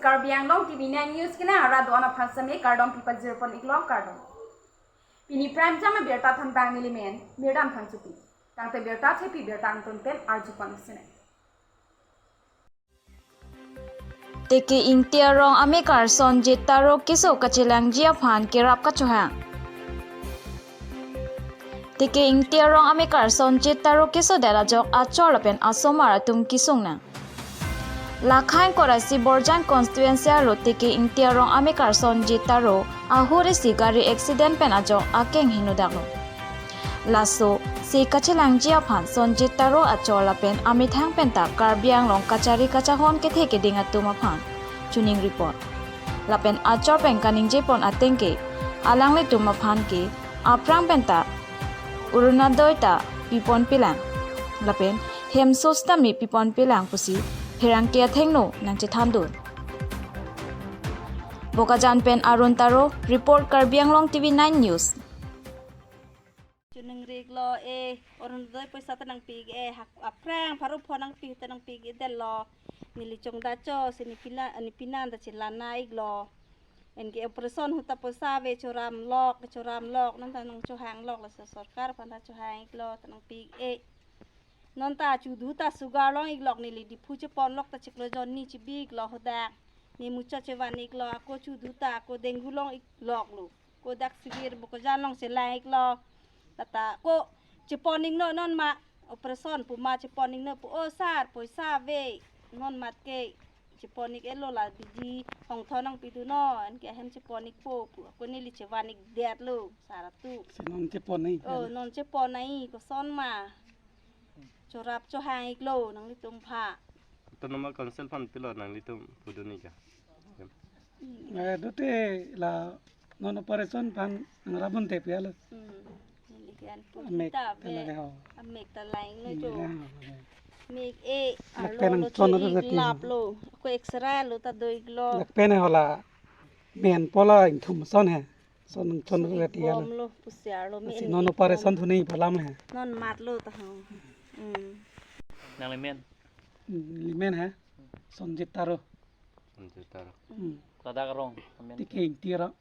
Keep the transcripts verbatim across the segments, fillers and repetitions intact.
Karbi Anglong T V nine News kelang arat do-an aphan seme kardom pipajir pon iklo, kardom. Pini prime time abirta thanbang nelimen Mirdan Phangchopi. Tangte birta thepi birta angton pen arju pon sene. Teke Ingti arong amekar Sonjit Taro keso kachelangji aphan kerap kachohang. Teke Ingti arong amekar Sonjit Taro kesodet ajok achor lapen asomar atum kesung nang. Lakhain Korasi Borjan constituency arlo Teke Ingti arong amekar Sonjit Taro ahut isi gari accident pen ajok akeng hingno daklo. Laso se kachelangji aphan Sonjit Taro achor lapen amethang penta Karbi Anglong kachari kachahon kethe keding atum aphan choningri pon. Lapen achor pen kaningje pon ateng ke alanglitum aphan ke aphrang penta Orunodoi ta pipon pilang lapen hemso sitame pipon pilang pusi pherangke athengno nangchethan dun. Bokajan pen Arun Taro, report Karbi Anglong T V nine News. Choningri iklo e, Orunodoi poisa ta nangpi e, hak aphrang pharo pho nangpi ta nangpi e detlo. Neli chongda cho, si ne pina, ne pina ta chelang nang iklo. Anke operation ahut ta poisa ave, choram lok, choram lok, non ta nangchohang lok, laso sorkar aphan ta chohang iklo, ta nangpi e. Non ta chudu ta sugar long iklok, neli Diphu chepon lok ta chiklo jon ni chibi iklo hadak. Ne muchot chevan iklo, ako chudu ta, ako dengue long iklok lo. Ako dak sivir Bokajan along chelang iklo. Tata ako chepon iknon non ma operation pu ma chepon iknon pu, o sir, poisa ave. Non mat ke chepon ik-etlo, la bidi hongthon nangpi dun non, anke ahem chepon ikpo pu. Ako neli chevan ik detlo, sir atum. Si non chepon nang. Oh, non chepon nang, koson ma. Chorap chohang iklo nanglitum aphan. Autonomous Council aphan pilo nanglitum pudun ik a? Eh, dote la non operation aphan nangrap un te pu alo. Hmm. Neli ke an pu Amek ta ta ave. Lage ho. Amek ta lang lo Amek jo. Lang ho, lage. Mek e, Lak arlo pen lo nangchon chiri lo ta ti. Lap lo. Ako X-ray lo ta do iklo. Lak pen hola. Men pola ingthum son he. Son nangchon lo ta ti alo. Bom lo, pusi arlo Asi men non ik operation bom. Thu nangpalam he. Non mat lo ta ho. Hmm. Nanglimen? Hmm, limen he. Sonjit Taro. Sonjit Taro. Hmm. Ladak arong, amen. Teke Ingti arong.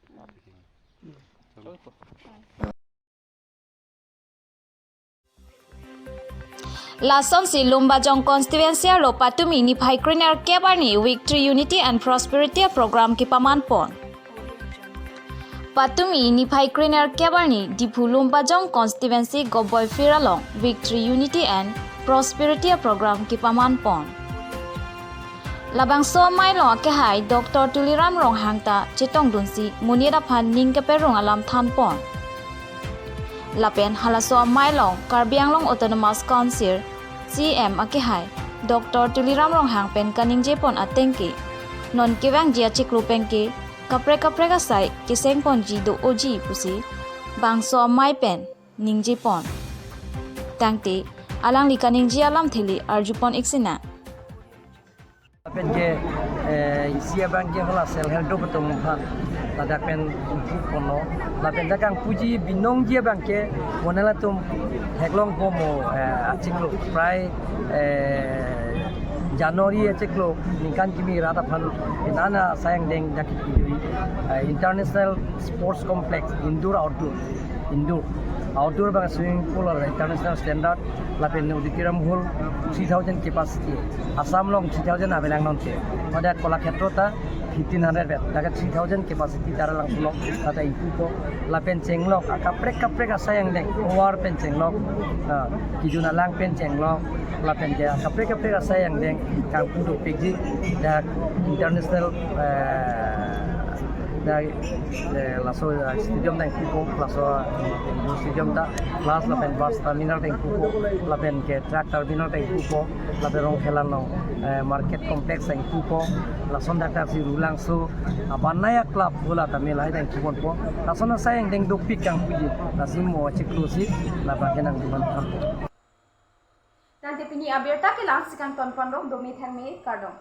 Choi ko. Lasonsi Lumbajong constituency arlo patumi niphai krenerkep arni Victory Unity and Prosperity program kepaman pon. Patumi niphai krenerkep arni Diphu Lumbajong constituency Goboi Field along Victory Unity and Prosperity program kepaman pon. Labangso amei along akehai Doctor Tuliram Ronghang ta chetongdunsi monit aphan ning keperung alam than pon. Lapen halaso amei along Karbi Anglong Autonomous Council C E M akehai Doctor Tuliram Ronghang pen kaningje pon ateng ke, non kevangji achiklo pen ke kaprek kaprek asai keseng ponji do-oji pusi bangso amei pen ningje pon. Tangte alangli kaningje alamthe le arju pon ik sina. Lapen ke, eh, isi abang ke hola self help group atum aphan ladak pen ingpu ponlo. Lapen dak kangpuji binongji abang ke monela atum theklong po mo, eh, achiklo prai, eh, January achiklo ningkan kimi rat aphan inana asai angdeng dak kipi dui, eh, International Sports Complex, indoor outdoor. Indoor, outdoor abang swimming pool or international standard, lapen auditorium hall three thousand capacity. Assam along three thousand avelang non te. Pada Kolakshetra ta fifteen hundred bed, laga three thousand capacity tara lang sulok, tata ingpu po. Lapen chenglok, akaprek kaprek asai angdeng, war pen chenglok, ah, kijun alang pen chenglok, lapen ke akaprek kaprek asai angdeng, kangpu dopikji, dak international, eh, dak eh, laso, eh, stadium ta ingpu po, laso, eh, stadium ta, plus lapen bus terminal ta ingpu po, lapen ke truck terminal ta ingpu po, lapen rong khela along, eh, market complex ta ingpu po, lason dak ta si Rulangso, ah, Banaya Club bola ta melai ta ingpu pon po, lason asai angdeng dopik kangpuji, lasi mo achiklo si, labang ke nangdun than po. Tangte pini abirta ke la-an si kangton ponlo, dome thangme kardom.